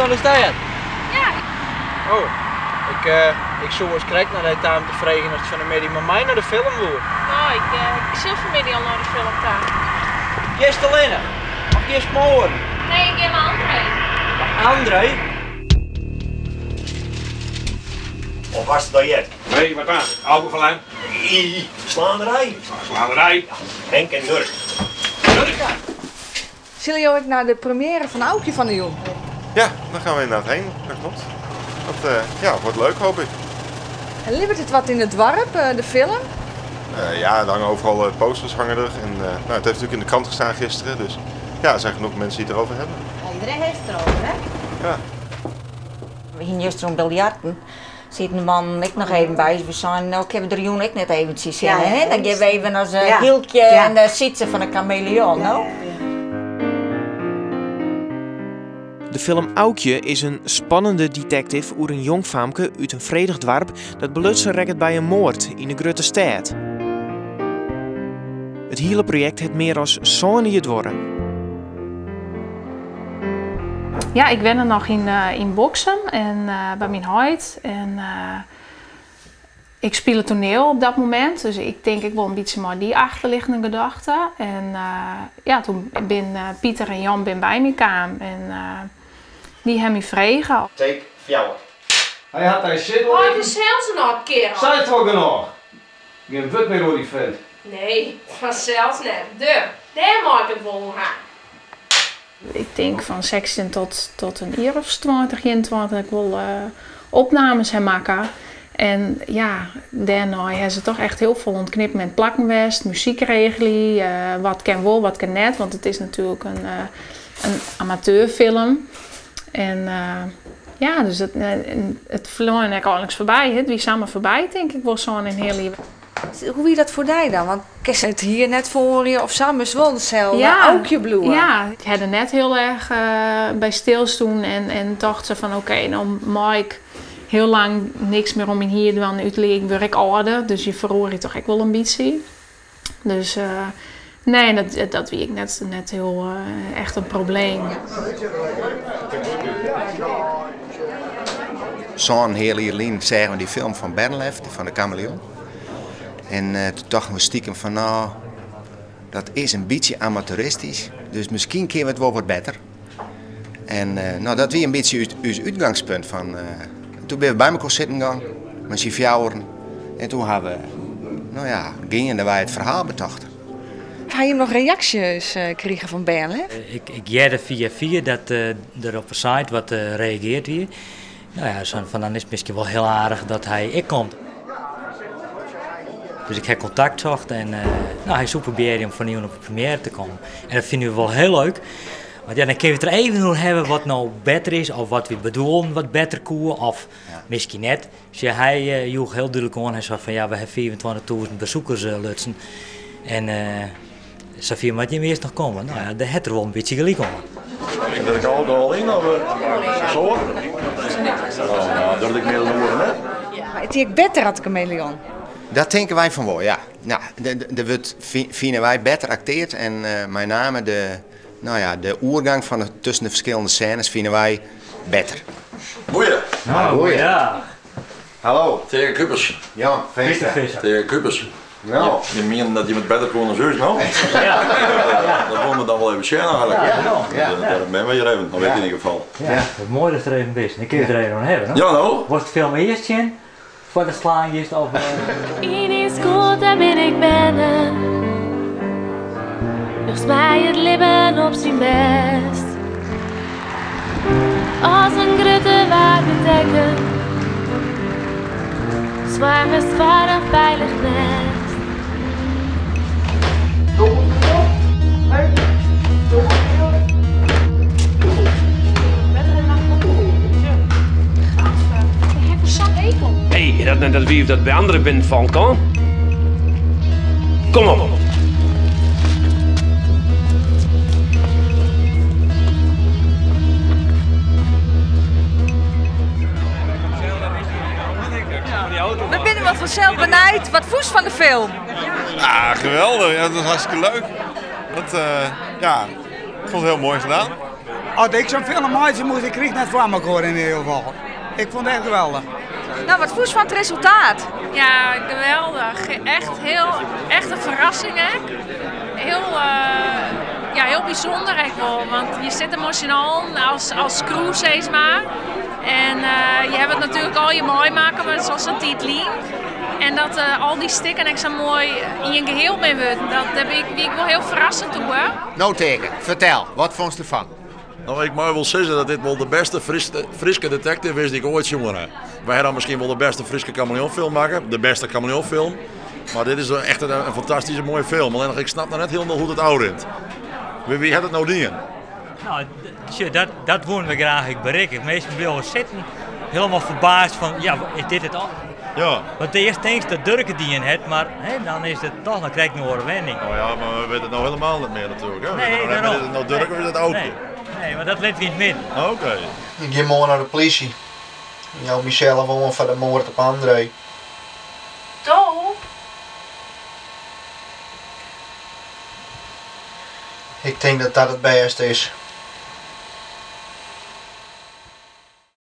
Giest nei de stêd? Ja. Oh, ik, uh, ik soe ris krekt nei dy ta om te freegjen oftst fan 'e middei mei my nei de film woe. No, ik, ik sil fan 'e middei al nei de film ta. Giest allinne? Of giest mei oaren? Nee, ik gean mei André. André? Of was het dat jet? Nee, wat dan? Auke van Lijn? Nee, slaanderij. Slaanderij. Henk en Durk. Durk? Sille jo ek nei de premiêre fan Aukje fan 'e jûn? Ja, daar gaan we inderdaad heen. Dat klopt. Dat ja, wordt leuk, hoop ik. En libbet it wat yn it doarp, de film? Ja, er hangen overal posters hangen er. En, nou, het heeft natuurlijk in de krant gestaan gisteren. Dus ja, er zijn genoeg mensen die het erover hebben. Ja, iedereen heeft het erover, hè? Ja. We gingen juist om biljarten. Siet de man ik noch even by. We seinen, no kinne we der jûn ek net eventsjes sjen. Ja, hè? Dan gean we even as Ja. Hylkje Ja. en Sytse fan de Kameleon, no? De film Aukje is in spannende detective oer in jong famke út in fredich doarp dat belutsen rekket by in moard yn 'e grutte stêd. It hiele projekt hat mear as 7 jier duorre. Ja, ik wenne noch yn, yn Boksum en by myn heit. En ik spile toaniel op dat momint, dus ik tink ek wol in bytsje mei dy achterliggende gedachte. En ja, doe binne Pieter en Jan bin by my kaam en dy ha my frege. Take 4. Hy hat dy sitten Oh, litten. it is sels in âld kearel. Sei it wol genôch. Gjin wurd mear oer dy fint. Nee, fansels net. De, dêr mei ik it wol oer ha. Ik tink fan 16 tot in jier of 20, 21 dat ik wol opnames ha makke. En ja, dêrnei ha se toch echt hiel folle oan it knippen en plakken west, muzyk regelje, wat kin wol, wat kin net, want it is natuerlik in amateurfilm. En ja, dus it flein ek einliks foarby. It wie samar foarby, tink ik wol, sân en in heal jier. Hoe wie dat foar dy dan? Want kinst it hier net feroarje of sa, moatst wol deselde Aukje bliuwe. Ja, ik ha der net hiel erch by stilstien en tocht se fan oké, no mei ik hiel lang niks mear oan myn hier dwaan. Uterlik, ik wurd ek âlder, dus je feroarje toch ek wol in bytsje. Dus nee, dat wie ek net hiel echt in probleem. Sân heal jier lyn seagen we dy film fan Bernlef, fan de Kameleon. En doe tochten we stiekem fan no, dat is in bytsje amateuristysk, dus miskien kinne we it wol wat better. En no, dat wie in bytsje ús útgangspunt. Fan, doe binne we by mekoar sitten gien, mei syn fjouweren. En doe ha we, no ja, geandewei it ferhaal betocht. Ha jim noch reaksjes krigen fan Bernlef? Ik hearde fia fia dat der op de site wat reagearre wie. No ja, sa fan dan is it miskien wol hiel aardich dat hy ek komt. Dus ik ha kontakt socht en no, hy soe probearje om fan 'e jûn op de premiêre te kommen. En dat fine we wol hiel leuk. Want ja, dan kinne we it der even oer hawwe wat no better is of wat we bedoelen wat better koe of miskien net. Dus ja, hy joech hiel dúdlik oan, hy sei fan ja, we ha 25.000 besoekers lutsen. En safier moat jim earst noch komme. No ja, dêr hat er wol in bytsje gelyk oan. Is der alkohol yn of soad? No, dat ik mear dan oeren net. Mar it is ek better as de Kameleon. Dat tinke wy fan wol, ja. No, der wurdt, fine wy, better aktearre en mei name de, no ja, de oergong fan de, tusken de ferskillende sênes fine wy better. Goeie. Nou, goeie. Ja. Hallo. Teake Kupers. Jan, Veenstra. Pieter Visser. Teake Kupers. No. Je mienen dat je wat better koene as ús, no? Ja. Dat woene we dan wol even sjen eigentlik. Ja, ja. Dêrom binne we hjir even, no wit yn ieder gefal. Ja, wat moai datst der even bist. Dan kinne we it der even oer hawwe, no? Ja, no. Wolst de film earst sjen foar de slaan giest of... Yn dyn skoat dêr bin ik berne. Joechst my it libben op syn bêst. As in grutte waarme tekken. Soargest foar in feilich nêst. Hé, dat net dat wiif dat by André binnenfallen kan? Kom op. We binne wol fansels benijd. Wat fûnst fan de film? Ah, geweldig. Ja, dat was hartstikke leuk. Dat, ja, ik vond het heel mooi gedaan. As ik sa'n film meitsje moast, ik kriich net foar mekoar yn ieder gefal. Ik fûn it echt geweldich. Nou, wat fûnst fan it resultaat? Ja, geweldich. Echt, heel, echt in ferrassing ek. Heel, ja, heel bysûnder ek wol, want je sitte emosjonaal as crew sis mar. En je hawwe it natuerlik allegear meimakke, mar it is al sa'n tiid lyn. En dat al dy stikken ek sa moai ien gehiel binne wurden, dat dêr wie ik wol hiel ferrassend oer. No Teake, fertel, wat fûnst derfan? No, ik mei wol sizze dat dit wol de bêste Fryske detective is dy't ik oait sjoen ha. Wy ha dan miskien wol de bêste Fryske Kameleonfilm makke, de bêste Kameleonfilm. Mar dit is echt in fantastyske moaie film. Allinnich ik snap noch net hielendal hoe't it ôfrint. Wie hat it no dien? No, sjoch, dat woene we graach ek berikke. Minsken bliuwe sitten, hielendal ferbaasd fan, ja, is dit it al? Ja. Want earst tinkst dat Durk it dien hat, mar hè, dan is it toch noch krekt in oare wending. Oh ja, mar we witte it no hielendal net mear natuerlik. Hè? We Nee, witte no net mear, dêrom. is it no Durk of is it Aukje? Nee, nee, mar dat litte we yn it midden. Oké. Ik gean moarn nei de plysje. Ik jou mysels oan foar de moard op André. Do? Ik tink dat dat it bêste is.